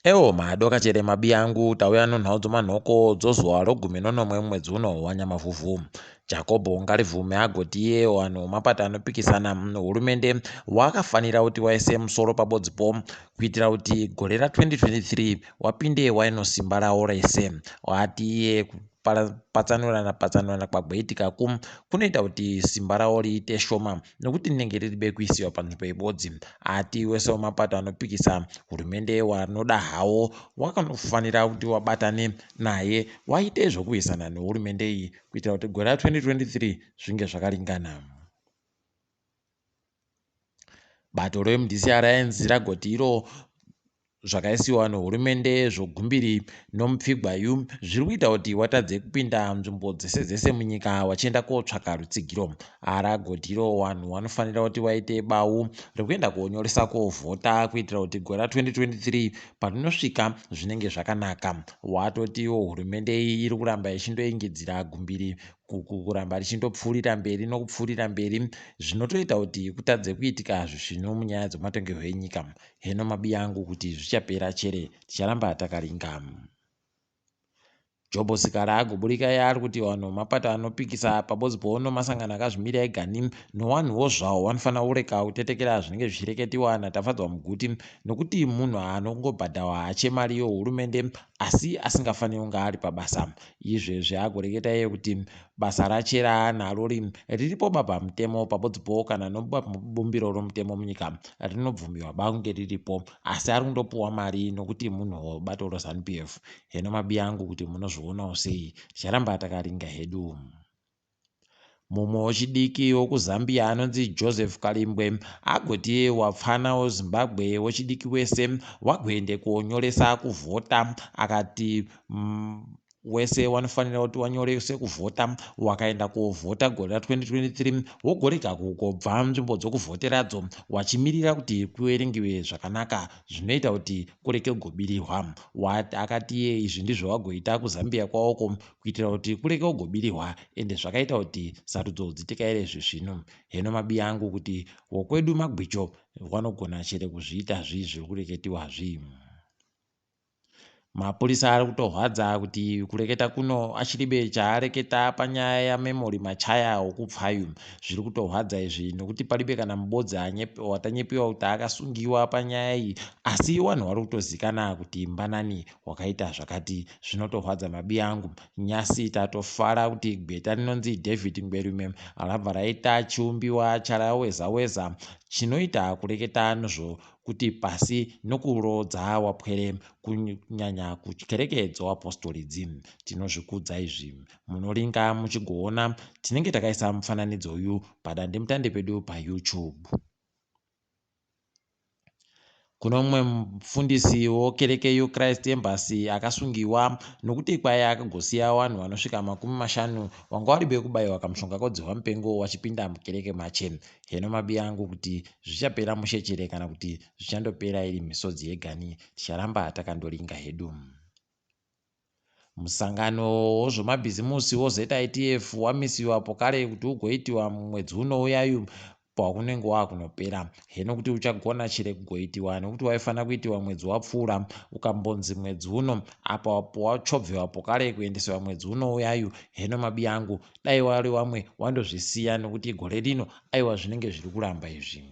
Ewo madoka chere mabiyangu tauya nonhau dzomanhoko dzozuva rogumi nonomwe mumwedzi uno waNyamavhuvhu. Jakobho Ngarivhume agoti iye wanhu wemapato anopikisana nehurumende wakafanira kuti waise musoro pabodzipo kuitira kuti gore ra2023 wapinde waino simba rawo rese. Wati iye kupatsanurana patsanurana kwagoitika ku kunoita kuti simba rawo riite shoma nokuti rinenge riribe kuisiwa panzvimbo ibodzi. Ati wese wemapato anopikisa hurumende wanoda hawo wakanofanira kuti wabatane naye waite zvokuwisana nehurumende iyi kuitira kuti gore ra2023 zvinge zvakaringana. Bato reMDC Alliance ragoti iro zvakaisiwa nehurumende zvogumbiri nomupfigwa yu zviri kuita kuti watadze kupinda nzvimbo dzese dzese munyika wachienda kotsvaka rutsigiro. Ragoti iro vanhu vanofanira kuti waite bau rekuenda konyoresa kovhota kuitira kuti gore ra2023 parinosvika zvinenge zvakanaka. Watotiwo hurumende iyi iri kuramba ichindoingidzira gumbiri kuramba richindopfuurira mberi nokupfuurira mberi zvinotoita kuti kutadze kuitika zvisvinu munyaya dzematongerwo enyika. Heno mabiya angu kuti zvichapera chere ticharamba takaringa. Jobho Sikhala agoburika yaari kuti vanhu mapato anopikisa pabodzi poono masangano akazvimira egani nowanhuwo zvawo vanofanira kureka kutetekera zvinenge zvichireketiwa naTafadzwa Muguti nokuti munhu anongobhadharwa hache mari yohurumende asi asingafaniri kunge ari pabasa. Izvezvi agoreketa iye kuti basa rache raanaro riripo pamutemo pabodzipo kana nobumbiro romutemo munyika rinobvumiwa ba kunge riripo asi ari kundopuwa mari nokuti munhu webato reZanu PF. Heno mabiya angu kuti munozvionawo sei, ticharamba takaringa hedu. Mumwe wechidiki wekuZambia anonzi Joseph Kalimbwe agoti wapfana weZimbabwe wechidiki wese wagoende konyoresa kuvhota akati wese wanofanira kuti wanyorese kuvhota wakaenda kovhota gore ra2023 wogorega kugobva nzvimbo dzokuvhoteradzo wachimirira kuti kuverengiwe zvakanaka zvinoita kuti kureke kugobirirwa. Akati iye izvi ndizvo wagoita kuZambia kwawoko kuitira kuti kureke kugobirirwa ende zvakaita kuti sarudzo dzitekaire zvisvinu. Heno mabiya angu kuti wokwedu magwicho wanogona chere kuzviita zvi zviri kureketiwa zvi. Mapurisa ari kutorwadza kuti kureketa kuno achiribe chaareketa panyaya yaMemory Machaya wokupfayu. Zviri kutorwadza izvi nokuti paribe kana mubodzi watanyepiwa kuti akasungiwa panyaya iyi asi vanhu vari kutozikana kuti mbanani wakaita zvakati. Zvinotorwadza mabiya angu. Nyasi tatofara kuti gweta rinonzi David Ngwerume rabva raita chiumbiwa charaweza weza chinoita kureketa nezvokuti pasi nokuroodza wapwere kunyanya kukereke dzevapostori dzi. Tinozvikudza izvi. Munoringa muchigoona tinenge takaisa mufananidzo uyu padandemutande pedu paYouTube. Kuno mumwe mufundisi wokereke yeChrist Embassy akasungiwa nokuti kwai akagosiya vanhu vanosvika 50 wanga vari vekubayiwa kamushonga kodzihwa mupengo wachipinda mukereke mache. Heno mabiya angu kuti zvichapera mushe kana kuti zvichandopera iri misodzi yegani ticharamba takandoringa hedu. Musangano wezvemabhizimusi weZITF wamisiwa pokare kuti ugoitiwa mumwedzi unouyayu paunenge wakunopera. Heno kuti uchagona chere kugoitiwa nekuti waifanira kuitiwa mwedzi wapfuura ukambonzi mwedzi uno apa wachobvewa pokare kuendesewa mwedzi unouyayu. Heno mabiya angu dai wari wamwe wandozvisiya nokuti gore rino aiwa zvinenge zviri kuramba izvi.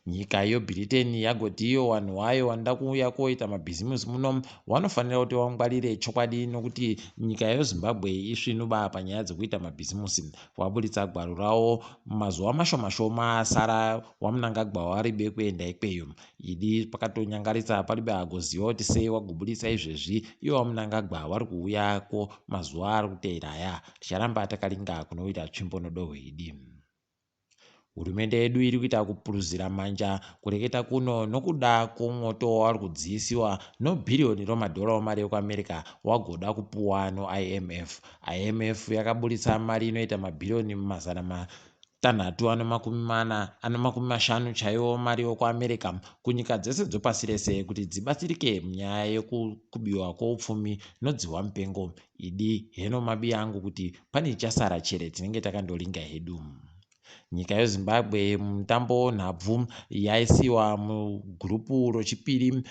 Nyika yeBritain yagoti iyo vanhu vayo vanoda kuuya koita mabhizimusi muno vanofanira kuti vangwarire chokwadi nokuti nyika yeZimbabwe isvinuba panyaya dzekuita mabhizimusi. Vaburitsa gwaro ravo mazuva mashoma shoma asara waMnangagwa waribe kuenda ikweyo. Idi pakatonyangarisa paribe agoziva kuti sei wagoburitsa izvezvi ivo vaMnangagwa vari kuuyako mazuva ari kuteera aya. Ticharamba takaringa kunowira tsvimbo nodohwe idi. Hurumende yedu iri kuita kupuruzira manja kureketa kuno nokuda kwomwoto wauri kudziisiwa nobhiriyoni romadhora omari yekuAmerica wagoda kupuwa noIMF. IMF yakaburitsa mari inoita mabhiriyoni 650 chaiwo mari yokuAmerica kunyika dzese dzopasi rese kuti dzibatsirike munyaya yekubiwa kwoupfumi nodzihwa mupengo. Idi heno mabiya angu kuti pane chasara chere tinenge takandoringa hedu. Nyika yeZimbabwe mutambo nhabvu yaisiwa mugurupu rochipiri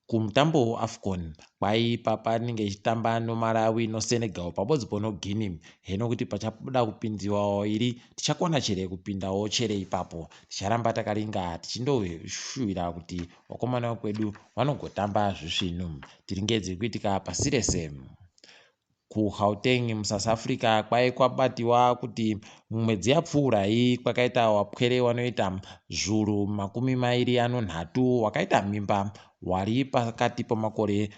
Kumutambo weAfcon kwaipa panenge ichitamba noMalawi noSenegal pabodzipo noGuinea. Heno kuti pachabuda kupindiwa wairi tichakona chere kupindawo chere ipapo. Ticharamba takaringa tichindoshuvira kuti vakomana vekwedu vanogotamba zvisvinu. Tiringedze kuitika pasi rese. KuGauteng muSouth Africa kwai kwabatiwa kuti mumwedzi yapfuura iyi kwakaita wapwere wanoita zvuru 23 wakaita mimba wari pakati pemakore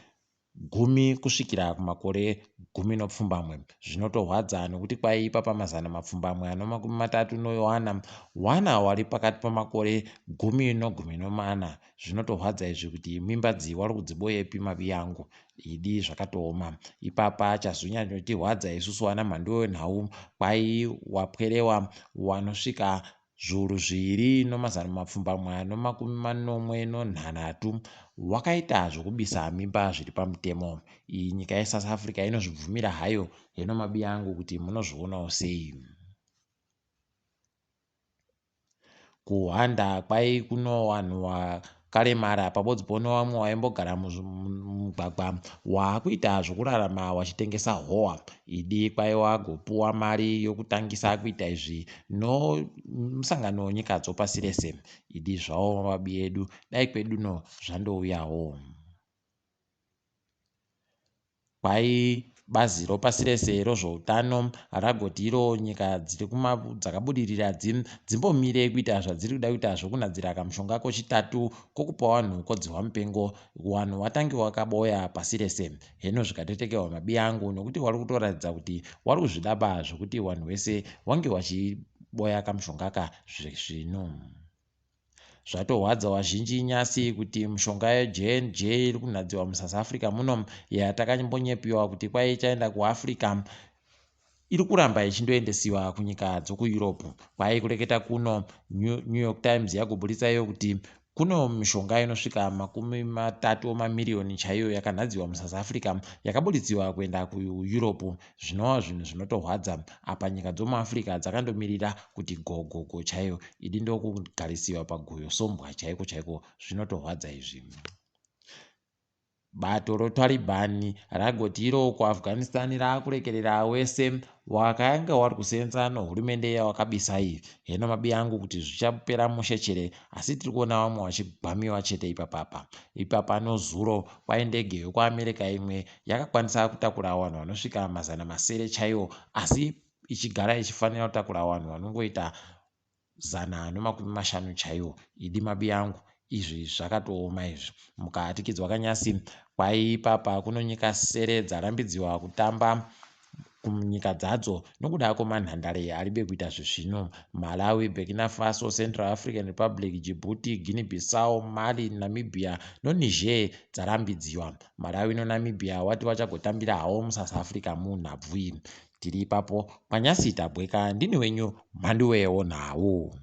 gumi kusvikira kumakore 17. Zvinotorwadza nokuti kwaiipa pamazana 834 wana wari pakati pemakore gumi nogumi nomana. Zvinotorwadza izvi kuti mimba dzi wari kudziboyepi mabiyangu. Idi zvakatooma. Ipapa chazonyanyotirwadza isusu ana mhanduwe wenhau kwai wapwerewa wanosvika zviuru zviiri nomazana 873 wakaita zvokubisa mimba zviri pamutemo. Iyi nyika yeSouth Africa inozvibvumira hayo heno mabiyangu kuti munozvionawo sei. Kuhwanda kwai kuno wanhu wakaremara pabodzi pono wamwe waimbogara mumugwagwa waakuita zvokurarama wachitengesa howa. Idi kwai wagopuwa mari yokutangisa kuita izvi nomusangano wenyika dzopasi rese. Idi zvawo mabi edu dai kweduno zvandouyawo. Kwai bazi ropasi rese rozvoutano ragoti iro nyika dziri dzakabudirira dzimbomire kuita zvadziri kuda kuita zvokunadzira kamushonga kochitatu kokupa vanhu kodzihwa mupengo vanhu watange wakaboya pasi rese. Heno zvikatetekewa mabi angu nokuti wari kutoratidza kuti wari kuzvidaba zvokuti vanhu wese wange wachiboya kamushonga ka zvezvino. Zvatorwadza vazhinji nyasi kuti mushonga yeJNJ iri kunhadziwa muSouth Africa muno yatakambonyepiwa kuti kwai ichaenda kuAfrica iri kuramba ichindoendesiwa kunyika dzokuEurope. Kwai kureketa kuno New York Times yagoburitsa iyo kuti kuno mishonga inosvika 30 emamiriyoni chaiyo yakanhadziwa muSouth Africa yakaburitsiwa kuenda kuEurope zvinova zvinhu zvinotorwadza. Apa nyika dzomuAfrica dzakandomirira kuti gogogo chaiyo idi ndokugarisiwa paguyo sombwa chaiko chaiko zvinotorwadza izvi. Bato roTaliban ragoti iro kuAfghanistan raakurekerera wese wakanga wari kusenza nohurumende yawakabisa iyi. Heno mabi angu kuti zvichapera mushe chere asi tiri kuona vamwe vachigwamiwa chete ipapapa. Ipapa nozuro kwai ndege yokuAmerica imwe yakakwanisa kutakura vanhu vanosvika 600 chaiwo asi ichigara ichifanira kutakura vanhu vanongoita 150 chaiwo. Idi mabi angu izvi zvakatooma izvi. Mukahatikidzwa kanyasi kwai ipapa kuno nyika sere dzarambidziwa kutamba kunyika dzadzo nokuda kwemanhandare aribe kuita zvisvinu. Malawi, Burkina Faso, Central African Republic, Djibouti, Guinea Bissau, Mali, Namibia noNiger dzarambidziwa. Malawi noNamibia wati wachagotambira hawo muSouth Africa munhabvu iyi. Tiri ipapo kwanyasi tabweka ndini wenyu Mhanduwe wonhau.